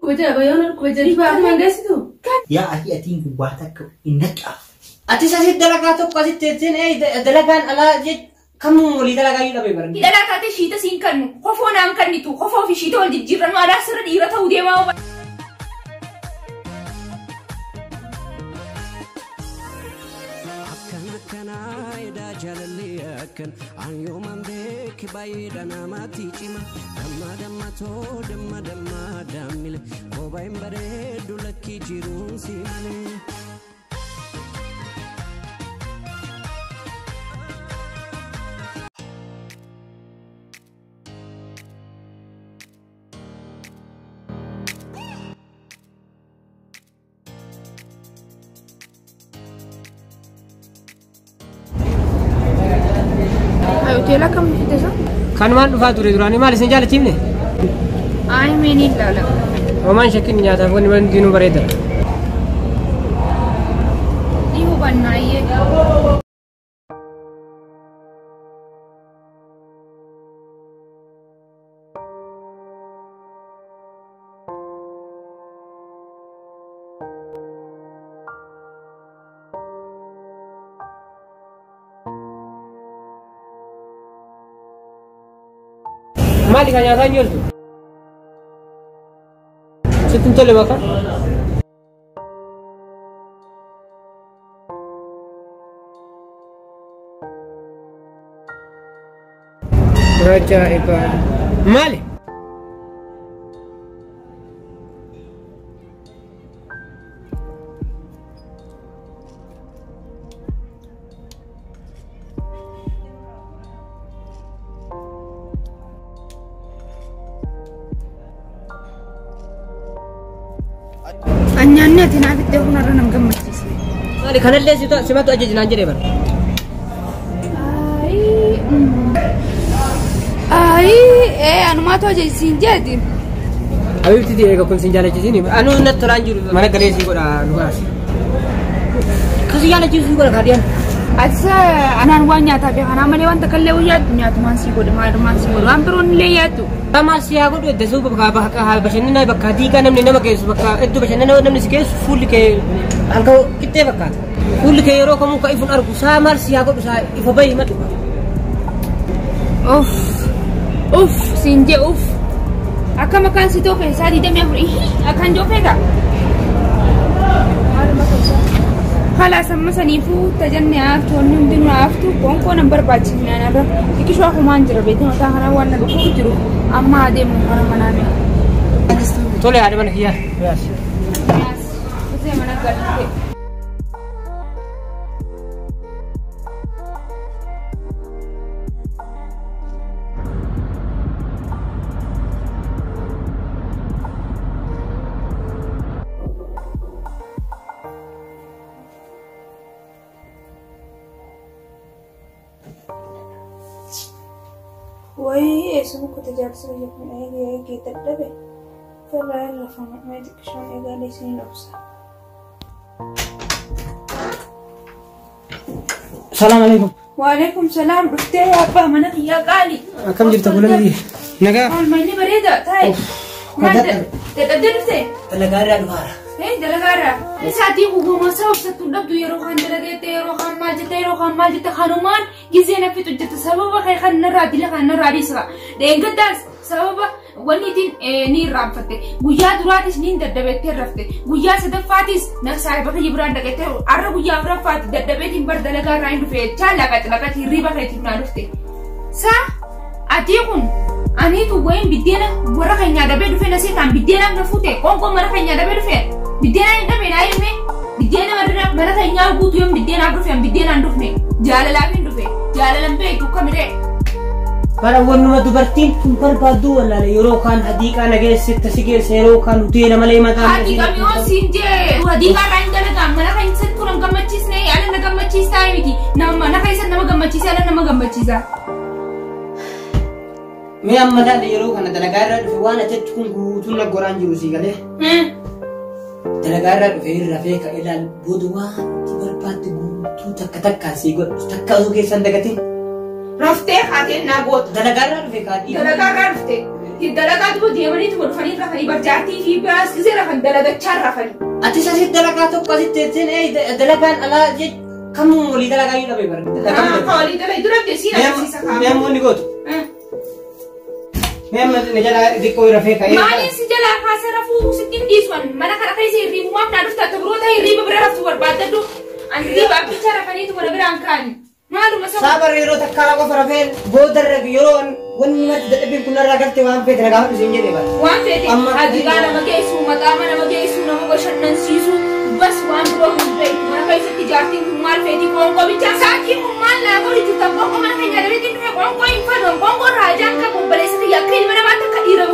Dhukkuba jira, bayyaan dhukkuba jira. Baatuma geessitu. Yaa ati atiin kun waa takka hin naqqa. Atis asitti dalagaa tokko asitti teesseen dalagaan alaa kamuu walii dalagaa iyyuu dhabee bara. Hidhalaa taate shiita siin kannu kofoo naan kannitu kofoo fi shiita wal jijjiirrannu alaa sirra dhiira ta'uu deemaa. Akkan akkanaa edaa jaalalli akkan an yooman beeki baay'eedha namatti cima damma dammatoo damma damma dammile kophaa hin bareedu lakkii jiruun si malee. Hoteela kam fide isa? Kanumaan dhufaa ture duraanii maal isin jaalachiifne? Ay mee ni ilaala. Homaan shakkiin nyaataaf wanni hundinuu bareeda. Ni hubannaayyee. Maali kan nyaataa hin jirtu? Sitti hin tolle bakka? Ajaa'iba! Maali? Nyaanni ati naa fiddee kun har'a nan gammachiisne. Maali kanallee simatu ajajinaan jedhee bara. Ayii anumaatu ajajisiin jeeti. Habibti eega kun sin jaalachiisiin anuu natti tolaan jiru mana galee sii godha dhugaas. Kasi jaalachiisu sii godha kaadiyaan. Atis anaan waan nyaataa fi kanaa malee wanta kallee yaaddu nyaatumaan sii godhe maalumaan sii godhe waan biroon illee yaaddu. Maal si haa godhu edda suuqa bakka bashannanaa bakka diigaa namni nama geessu bakka iddoo bashannanaa namni si geessu fuulli kee halkan qixxee fakkaata. Fuulli kee yeroo kamuu ka ifuun argu saa maal si haa godhu saa ifa bahi madhu. Uff uff siin jee uff akka makaan si too keessaa 24 akkan joo feeta. Kalaas amma saniifuu tajanni haaftu wanni hundinuu haaftu qoonqoo nan barbaachisne anarra xiqqishoo akumaan jira beektii mataa kanaa waan na dhukkuu jiru amma adeemu kara manaa mee. Tole haadha mana kiyyaa. Yaas usee mana galte. Wayii eessuma kuta jaarsa biyya kun eegee eegee dadhabe ofirraa irra famee xiqqishoon eegaalee isin obsa. Salaam alaikum. Waalaikum salaam dhuftee abbaa mana kiyyaa qaali. Akkam jirta fuula Nagaa. Maalmanni bareeda taa'e. Maal dadhabdee dhuftee? Dalagaa irraa dhufaara. Dalagaa irraa. Isaatii guguma sababsattuu dhabdu yeroo kaan dalageette yeroo kaan maal jette yeroo kaan maal jette kanumaan gizee na fixu jette sababa kee kan narraa dila kan narraa dhiisira. Dheengaddaas sababa wanni ittiin ni irraanfatte guyyaa duraatis ni daddabeettee rafte guyyaa sadaffaatis na saahiba kiyya biraan dhaqettee har'a guyyaa afuraffaatti daddabeetiin bar dalagaa irraa hin dhufe jechaa laqaci laqaci hirriba keetiif naa dhufte. Saa ati kun aniitu wayin biddeena warra keenyaa dabee dhufe na seetaan biddeenaaf na fuute qoonqoo mana keenyaa dabee dhufe biddeena hin dhabe naa hime biddeena mana keenyaa guutuu yoom biddeenaaf dhufe biddeenaan dhufne jaalalaaf hin dhufe jaalalan beektu kamiree. Bara wannuma dubartiin kun barbaaddu wallaale yeroo kaan hadiiqaa na geessite si geesse yeroo kaan hoteela malee mataa. Hadiiqa mi'oo siin jee hadiiqaa irraa hin dalagaan mana keessatti kun hin gammachiisne ala na gammachiistaa miti mana keessatti nama gammachiisa ala nama gammachiisa. Mee amma laala yeroo kana dalagaa irraa dhufe waan ajachu kun guutuun na goraan jiru sii galee. Dalagaa irraa dhufe irra rafee ka ilaal booda waan barbaadde guutuu takka takkaan sii godhu takka osoo keessan dagatin. Raftee haateen naa goota. Dalagaa irraa dhufe kaadhii. Dalagaa irraa dhufte. Dalagaa duba deemaniituma dhufanii rafanii barjaartii fi biraas gisee rafan dalagachaa rafanii. Ati asitti dalagaa tokko asitti teesseen dalagaan alaa kamuu walii dalagaa yoo dhabe bara. Walii dalagaa dura siin agarsiisa kaa'u. Mee ammoo ni gootu. Mee amma na jala xiqqoo rafee ka'ee. Maaliin si jalaa kaasee rafuu sitti hin dhiisu mana kana keessa hirriibumaaf naa dhufta akka biroota hirriiba bira raftu barbaaddadhu. Ani hirriiba abbicha rafaniitu mana biraan kaa'ani. Maaluma saba. Saabar yeroo takkaa qofa rafeen boodarra yeroo wanni matti dadhabbiin kun narraa galte waan feete na gaafadhu siin jedhee bara. Waan feete adigaa nama geessu maqaama nama geessu nama bashannansiisu bas waan biroo hin beektu mana keessatti jaartiin kun maal feeti qoonqoo bichaa saatii kun maal naa godhi jirta qoonqoo mana keenya dabeetti dhufe qoonqoo hin fadhu qoonqoo raajaan qabu obboleessa kiyya akka ilma namaatti akka dhiira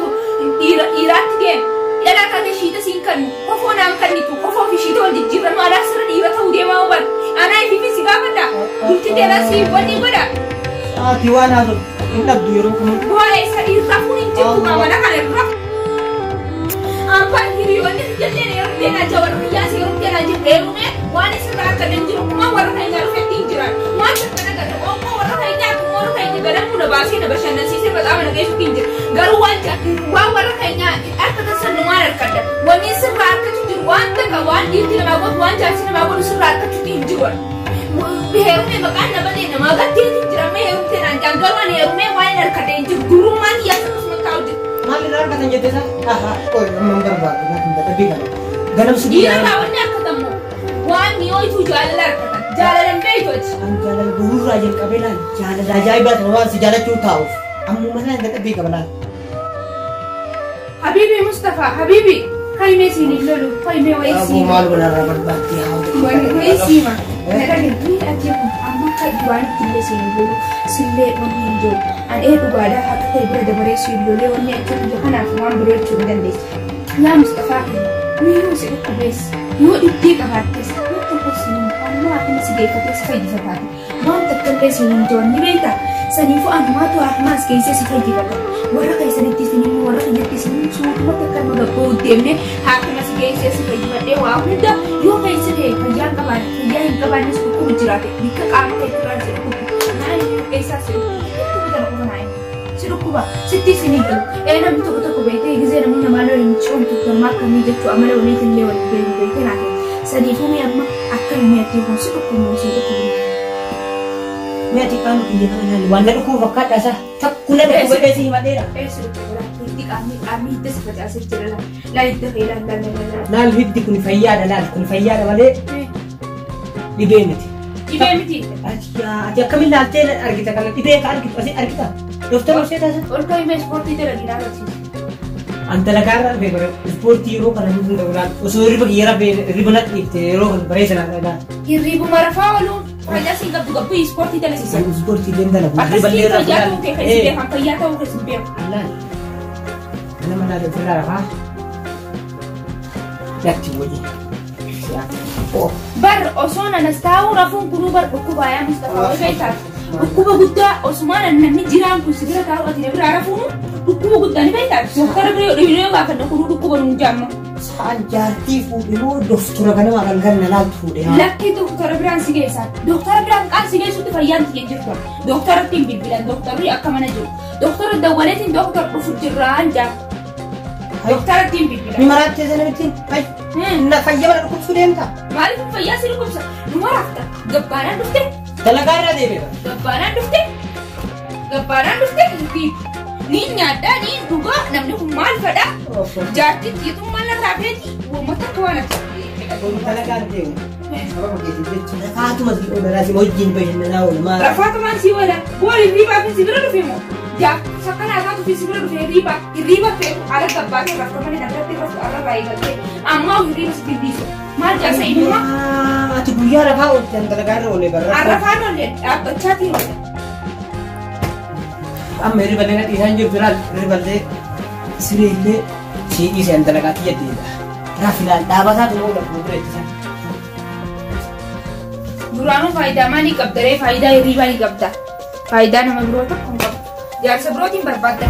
dhiiraatti deema. Dhala akka shiita siin kannu kofoo naan kannitu kofoo fi shiita wal jijjiirrannu alaa sirra dhiira ta'uu deemaa huban anaa ifiifis si gaafadha bulti dheeraa si wanni godha. Saatii waan haasoftu hin dhabdu yeroo kun. Bu'aa isa dhiirraa kun hin jirtu mana kana irra. Abbaan hiriyoonni jalleen yeroo deemaa jira warra biyyaas yeroo deemaa jira heerumee waan isirraa akka hin jiru kuma warra keenya dhufetti hin jiran waan kana gara qoonqoo warra keenya akkuma warra keenya ganamuu na baasee na bashannansiisee maxaafa na geessutti hin jiru garuu waan waan warra keenya harka tassannu maal harkadha wanni sirraa harkatu jiru waan takka waan dhiirti namaa godhu waan jaarsi namaa godhu sirraa harkachutti hin jiru. Heerumee maqaan na badee namaa gatteetu jira mee heerumtee naan jaan garuu ani heerumee waan hin harkadhe hin jiru durummaan xiyyaasa akkasuma taa'u jiru. Maal irraa argatan jettee isaa? Aha, qoy amma hin barbaadu natti dadhabbii kana. Ganamsi Dhiira irraa wanni harkatamu waan mi'ooytuu jaalala harkatan jaalalan beeytooti. An jaalala bu'uuraa jalqabee laal jaalala ajaa'ibaa sana waan si jaalachuu taa'uuf ammuma sana dadhabbii qaba laal. Habibi Mustafa, Habibi, kaimee siin hin lolu, kaimee wayii siima. Maal godharraa barbaaddi haa Wayii siima. Nagage ati kun amma akka duraanitti illee siin hin lolu, sillee wanni hin jiru. An ee dhugaadhaa akka ta'e bira dabaree siin lolee wanni achi biyya kanaaf waan biroo jechuu hin dandeessu. Yaa Mustafaa keenya, miiruu si dhukkubees, yoo dhibdee qabaattes, yoo tokko siin hin amma akkuma si geeffatee si fayyisa taate. Waan takka illee siin hin jiru ni beektaa? Saniifuu anumaatu harmaas geessee si fayyifata. Warra keessanitti isin immoo warra kiyyatti isin suutumatti akka nu gabboo deemnee haakima si geessee si fayyifadhee waa hunda yoo keessa ta'e fayyaa qabaanne fayyaa hin qabaannes dhukkubu jiraate bikka qaama keetirraan si dhukkubu naan keessaa si dhukkubu kana qofa naan si dhukkuba sitti isin hin galu ee namni tokko tokko beektee gisee namni namaa lola hin coomtu gammaa akkamii jechuu amala waliitiin illee waliin beeku beektee naa ta'e saniifuu mee amma akka mi'attee kun si dhukkubu si dhukkubu. Mee ati qaama kiyya kana ilaali waan na dhukkubu fakkaadha isaa takku na dhukkuba dheessi himadheera. Eessi dhukkuba hiddi qaamni qaamni hidda si facaasee jira laal hidda kee laal laal laal. Laal hiddi kun fayyaadha laal kun fayyaadha malee dhibee miti. Dhibee miti. Ati akkamiin laaltee argita kana dhibee ka argitu asii argita. Dooftar obsee taasisa. Ol ka'ii mee ispoortii dalagii naa agarsiisa. An dalagaa irraa dhufee bara ispoortii yeroo kana hin danda'u laal osoo hirriba kiyya rafee hirriba natti dhiifte yeroo kana bareessa naan dhagaa. Hirribuma rafaa ooluun fayyaa siin qabdu qabdu ispoortii dalasiisa. Ispoortii illee dalagu. Akkasii fayyaa ta'uu kee kan isin beekan fayyaa ta'uu kee isin beeku. Laal. Nama laal ofirraa rafaa. Natti wajjin. Bar osoo nanas taa'uu rafuun kunuu bar dhukkuba yaa Mustafaa wal beektaa. Dhukkuba guddaa osumaan namni jiraan kun si bira taa'u ati na biraa rafuun dhukkuba guddaa ni beektaa. Doktara bira yoo dhibee yoo gaafanne kunuu dhukkuba nuun jaamma. Sa'aan jaartii fuudhe moo doftora ganama galgal na laaltu fuudhe haa. Lakki doktara biraan si geessa. Doktara biraan qaan si geessutti fayyaan tiyya jirtu. Doktaratti hin bilbilan doktarri akka mana jiru. Doktara dawwaleetiin doktar dhufu jirraan jaa. Doktaratti hin bilbilan. Ni maraattee sana miti. Na fayyaa mana dhukkubsuu deemta. Maaliif fayyaa si dhukkubsa? Nu maraafta. Gabbaanaan dhufte. Dalagaa irraa deebi'a. Gabbaanaan dhufte. Gabbaanaan dhufte. Ni nyaadhaa ni dhugaa namni kun maal fedhaa? Jaartiin xiixuun maal irraa feeti? Uummata akka waan ati. Dalagaan deemu. Sababa keetiif jecha rafaatuma si oola si wajjin bashannanaa oola maal. Rafaatumaan si oola. Booli hirriibaa fi si bira dhufe moo? Sakkanaa isaatu fi si bira dhufe hirriibaa hirriiba feetu ala gabbaatee rafta malee nagatti raftu ala irraa eegaltee ammaa hirriiba si bilbiisu. Maal jaarsa innuma? Ati guyyaa rafaa ooltan dalagaa irra oolee barra. Arrafaan oolee dhaabbachaa tiiru. Amma hirriballee na dhiisaan jirtu laal hirriballee siree illee sii dhiisee dalagaa xiyya deema. Raaf ilaal dhaabataa tuma oola fuuldura ittisan. Duraanuu faayidaa maalii qabda ree faayidaa hirriibaa ni qabda. Faayidaa nama biroo tokko hin qabdu. Jaarsa birootiin barbaadda.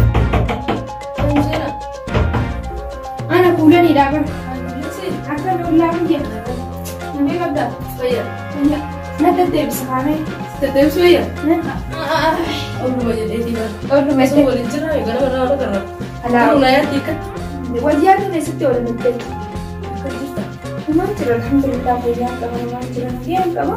Ana kuulaniidha bara. Akka lollaa biyya. Namni qabda. Fayyaa. Na deddeebisa kaamee. Deddeebisuu fayyaa. Ooluma jedheetii bara. Ooluma Osoo waliin jirraa gara bara wal agarra. Alaa. Na yaaddi akkatti. Wal yaadni sitti wal nutti. Akka jirta. Namaan jira alhamdulillah fayyaan qaba namaan jira nagaan qaba.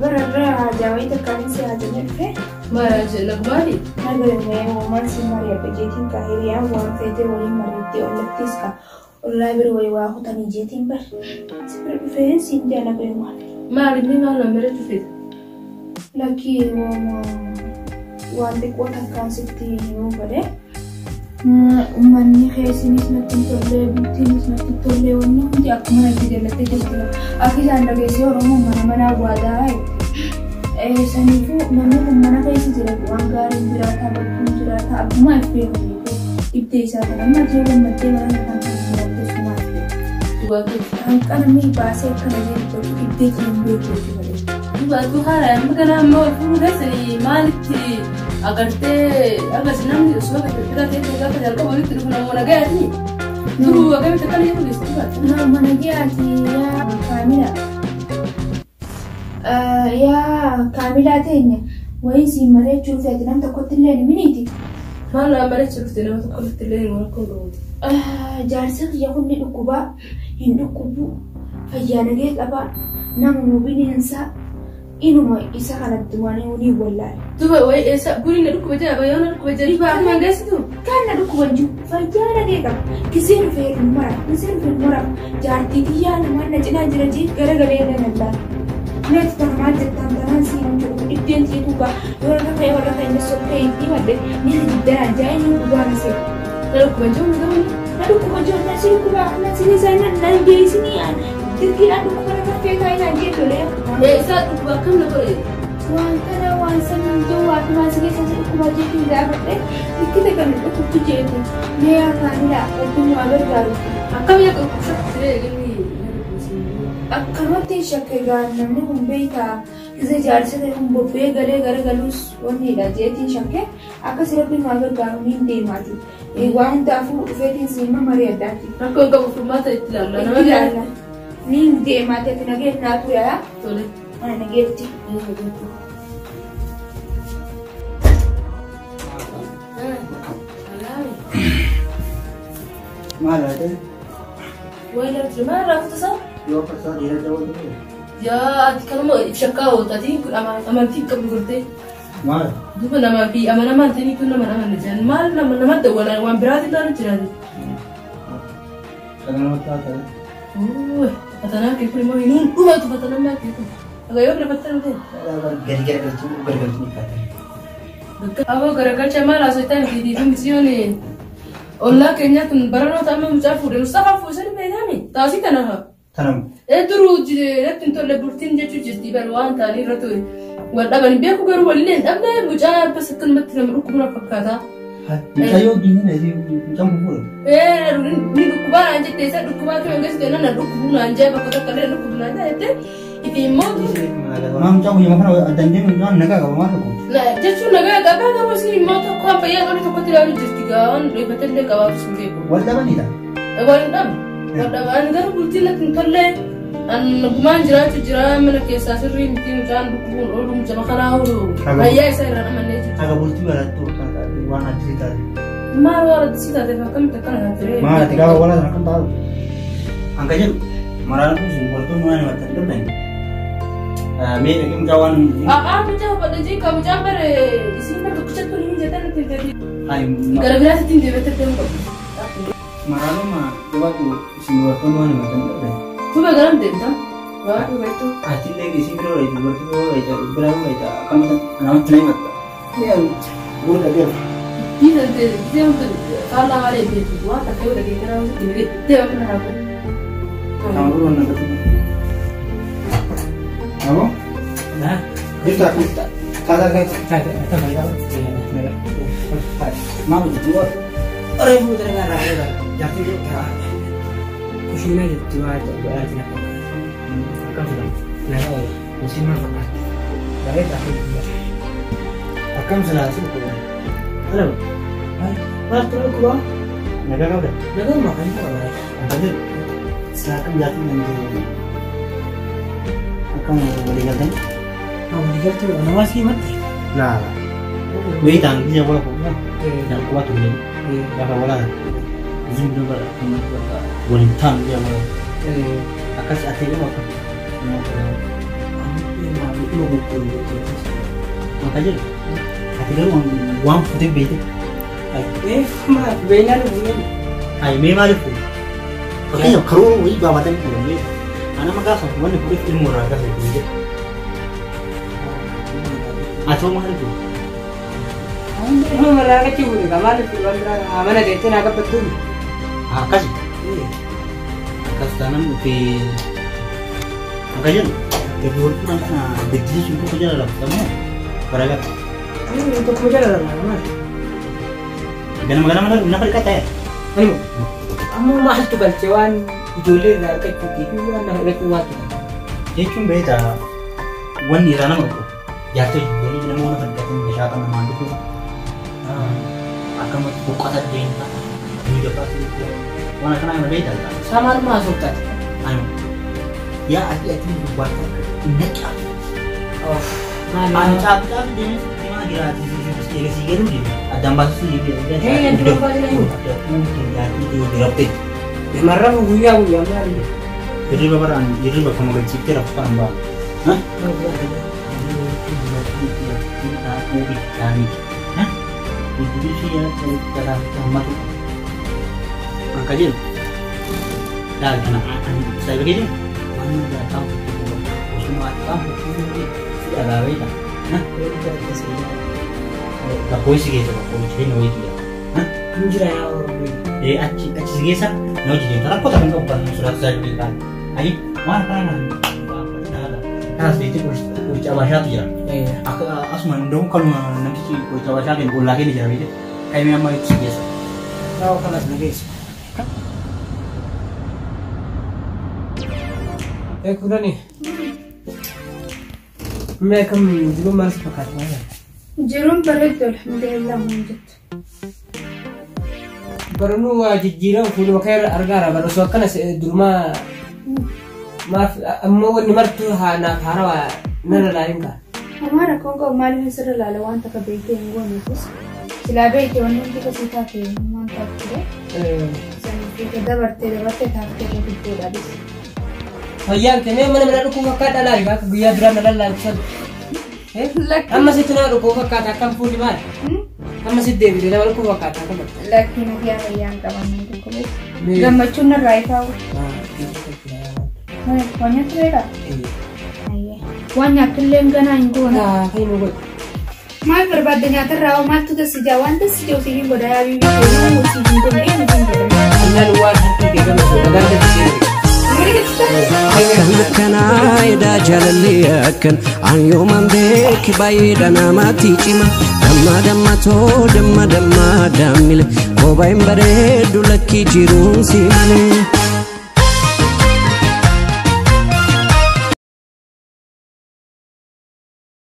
Bararra haajaa takkaan si haajamee dhufe. Maal nagumaati? Nagarmee uumaan si mari'adha jeetiin ka hiriyaan waan feetee waliin mari'attee ollattis ka ollaa bira wayii waa kutanii jeetiin bar. Si bira dhufee siin jaa nagayumaa. Maal inni maal na mari'achuu feeta? Lakkii waan xiqqoo takkaan sitti himuu fedhe. Uummanni keessinis natti hin tolle, bultiinis natti hin tolle, wanni hundi akkuma natti jallattee jirti. Akka isaan dhageessee Oromoo mana manaa waadaa jetti. Saniifuu namni kun mana keessa jira waan gaariin jiraata, bakkuun jiraata, akkuma if beeku dhibdee isaa kana amma jiru gammaddee mana kan keessa jiraatte sumaaf beeku. Hanqana mi'i baasee akkana jedhu dhibdee jiru hin beeku jechuudha. Dhugaatuu haala amma kana amma wal fuudhuu keessanii maalitti agartee agas namni osoo bira ta'e gaafa jalqaba walitti dhufu namoota nagayaati. Duruu akkamitti akkana jedhu geessu dhugaati. Nama nagayaati yaa Kaamila. Yaa Kaamilaa teenya wayii siin mari'achuu feeti nam tokkotti illee ni miniiti. Maal naa mari'achuu dhufte nama tokkotti illee hin rakkoo qabuuti. Jaarsa kiyya kun ni dhukkubaa hin dhukkubu fayyaa nagee qabaa nama bineensaa inuma isa kanatti waan ni wallaale. Duba wayii eessa guri na dhukkuba jira bayyoo na dhukkuba jira. Kan geessitu? Kan na dhukkuba jiru fayyaa nagee qaba. Kisee dhufee mara kisee dhufee mara jaartii kiyyaa namaan na cinaa jira jee garagalee na lallaala. Neeti tana maal jettaan tanaan siin jiru iddeen jiru gaa yoo lafa ka'ee warra ka'ee inni sokkee itti madde ni hiddaraan jaa inni dhugaa misee. Na dhukkuba jiru miti Na dhukkuba jiru na si dhukkuba na si isaa na na geessinii dirqiidhaan dhukkuba na kaffee kaa'ee naan jee tolee. Eessa dhukkuba akkam na godhe? Waan kana waan sanin jiru waan maas keessa si dhukkuba jeetiin gaafadhe likkita kan dhukkubtu jeetu mee yaa Kaamilaa rabbiin waa gargaaru. Akkam yaa dhukkubsatti inni Akkanumatti shakke gaa namni kun beekaa isa jaarsa ta'e kun bobbee galee garagaluus wanniidha jeetiin shakke akkas rabbiin waa gargaaru ni deemaati. Waan hundaafuu dhufeetiin siima marii addaati. Rakkoon qabu furmaata itti ilaalla. Itti ilaalla. Ni deemaati ati nageen naatu yaa. Tole. Mana nageetti. Maal haadha? Wayi lafti maal raafutu isaa? Yoo fakkaata dhiira dabaluu. Yaa ati kanuma shakkaa oolta ati amantii qabdu gortee. Maal? Duba namaa fi amanamaan ta'anii kun nama amanne jiran maal nama nama dawwalaan waan biraatiin ilaalu jiraate. Kana namatti haa ta'e. Fatanaa kee kun immoo hinuun dhumatu fatanaa kee kun. Aga yoo bira ta'e. Gadi garagalchuu garagalchuu ni kaata. Aboo garagalcha maal haasoftaa miti fi misiyoon ollaa keenyaa kun baranoota amma mucaa fuudhe Mustafaa fuusanii beekami taasii kana haa. Tanam. Duruu irratti hin tolle bultiin jechuu jirti bara waan ta'anii irratti wal dhaban beeku garuu walillee hin dhabne mucaa akkas akkanumatti nama dhukkubna fakkaata. Mucayyoo diinaa mucaan kun fuudhe. Ni dhukkubaa naan jette isa dhukkubaa kee geessu jennaan na dhukkubuu naan jee bakka tokko illee dhukkubuu naan jette ifi immoo. Waan mucaan guyyaa kana addaan deemu mucaan nagaa qaba maal tokko. Jechuun nagaa qabaa qabu isin immoo tokko waan fayyaa qabdu tokkotti ilaaluu jirti gaa waan reeffatallee qabaatu sun beeku. Wal dhabanidha. Wal hin dhabu. Wal dhaba ani garuu bultiin natti hin tolle. An gumaan jiraachuu jira mana keessaa sirrii miti mucaan dhukkubuun oolu mucama kanaa oolu fayyaa isaa irraa dhamannee jiru. Haga bultii barattu waan addisii taate. Maal waan addisii taate akkamitti akkana taate? Maal ati gaafa walaa sana akkam taatu? Anka jedhu maraan kun isin boltuun waan himattan qabdan. Mee dhaqee mucaa waan. A'aa mucaa hubadha jee ka mucaan bare isin bara tokkichatti hin jettan itti himte. Gara biraatti ittiin deebi'atte deemu qabdu. Maraanuma dhugaatu isin dubartoonni waan himattan qabdan. Tuba garam deemta? Waa dhugaatu. Atillee isin bira wayitu dubartii bira wayitu bira wayitu akkamitti namatti na himatta. Guurra deema. Diisa deemtu faallaa maalee beektu waan takka yoo dhagee gara hojii deemee deema mana raafuu. Nama biroo na gatu. Abo? Jirta tata tata tata. Maal hojjetu? Reefu dalagaa irraa eegaa jaartii jirta. Kushiinaa jirti waa godhaa jira fakkaata. Akkam jedhama? Nagaa oola. Hojiin maal fakkaata? Bareedaa fi guddaa. Akkam silaa si dhukkuba? Alama. Maal ture dhukkuba? Nagaa qabda? Nagaa kan qaba. Akka jedhu silaa akkam jaartii nan jiru? Akkam walii galtanii? Walii galtee namaa si himatte? Laa. Beektaan biyya wala fuudhaa. Jalqaba turre. Gaafa walaa zimdoo bara waliin taa'an jedhama. Akkas ati dhuma akka. Maka jedhu ati garuu waan fuutee beekte. Maaf beeynaan fuudhee. Ay mee maaliif fuudhe? Fakkeenyaaf karoora wayii baafatanii fuudhan beekta. Anama gaafa wanni fuudheef ilmoo irraa gaafa fuudhe jedha. Ati hoo maaliif fuudhe? Ilma irraa argachuu fuudhe kaa maaliif fuudhe waan biraa mana teessee naa gabbattuun. Akkasi. Akkas taanaan nuti akka jedhu gadi wal fuudhan kana gaddisiisuun tokko jala labsamu garaagara. Tokkuma jala labsama maali? Ganama ganama nafa dhiqataa yaa? Anuma. Ammoo maaltu galche waan ijoollee irraa argachuutii fi waan nafa argachuu maaltu galche? Jechuun beektaa wanni irraa nama dhufu jaartee hojii nama nafa dhiqatan bishaan namaan dhufu akkamatti boqqata deemta miidhagaa waan akkanaa kana beektaa. Isaa maalummaa haasoftaati? Anuma. Yaa ati ati dubbata naqaa. Maali? Ani caafu caafu deemee deemaa jiraati eegasii garuu deema addaan baasisuu deemee. Ee, dura baasina himu. Namarra guyyaa guyyaa maali? Hirriba baraan hirriba kan magachiiftee rafu kan ba'a. Maka jedhu laal kana saayiba keetiin waan hundaa qabu osuma qabu si dhagaa beekta. Bakka si keessa bakka jireenya wayii jira. Hin jira yaa Oromoo. Achi achi si keessa na hojii deemta rakkoo takka hin qabu kan sodaatu saayiba keetiin. Ayi waan kana kanas beektee qoricha abashaatu jira. Akka asuma hunda'u kanuma namtichi qoricha abashaa kennu ollaa keenya jira beektee kaimee amma itti si geessa. Raawwa kanas na geessu. Ee kudhani. Mee akkam jiruun maal si fakkaata maal? Jiruun bareeddu alhamdulillah waan jettu. Baranuu waa jijjiirama fuuluma kee irra argaara bara osoo akkana durumaa maaf ammoo wanni martuu haa naaf haarawaa narra laalin kaa. Homaa rakkoon qabu maaliif asirra laala waan takka beektee hin gooneefis. Silaa beekte wanni hundi kasii taate waan taatu ture. Saniif dabartee dabartee taaftee irra guddoodhaadhis. Fayyaan kee mee mana mana dhukkuba fakkaata laali akka guyyaa duraa na lallaalchisan. Lakki. Amma sitti nama dhukkuba fakkaata akkam fuulli maali? Amma sitti deebite nama dhukkuba fakkaata akkam? Lakki na guyyaa fayyaan qaban nan dhukkube. Gammachuun narraa ifaa. Waan nyaattu beekaa? Waan nyaattullee ganaa hin goone. Kan nu godhu. Maal barbaadde nyaatarraa hoo maaltu tassi jaa waan tassi jiru siif hin godha yaa bibii siif hin godhe eenyu hin godhe. Annaan waan harki kee gammachuu nagaan gadi Akkan akkanaa edaa jaalalli akkan an yooman beeki baay'eedha namatti cima damma dammatoo damma damma dammile kophaa hin bareeddu lakkii jiruun si malee.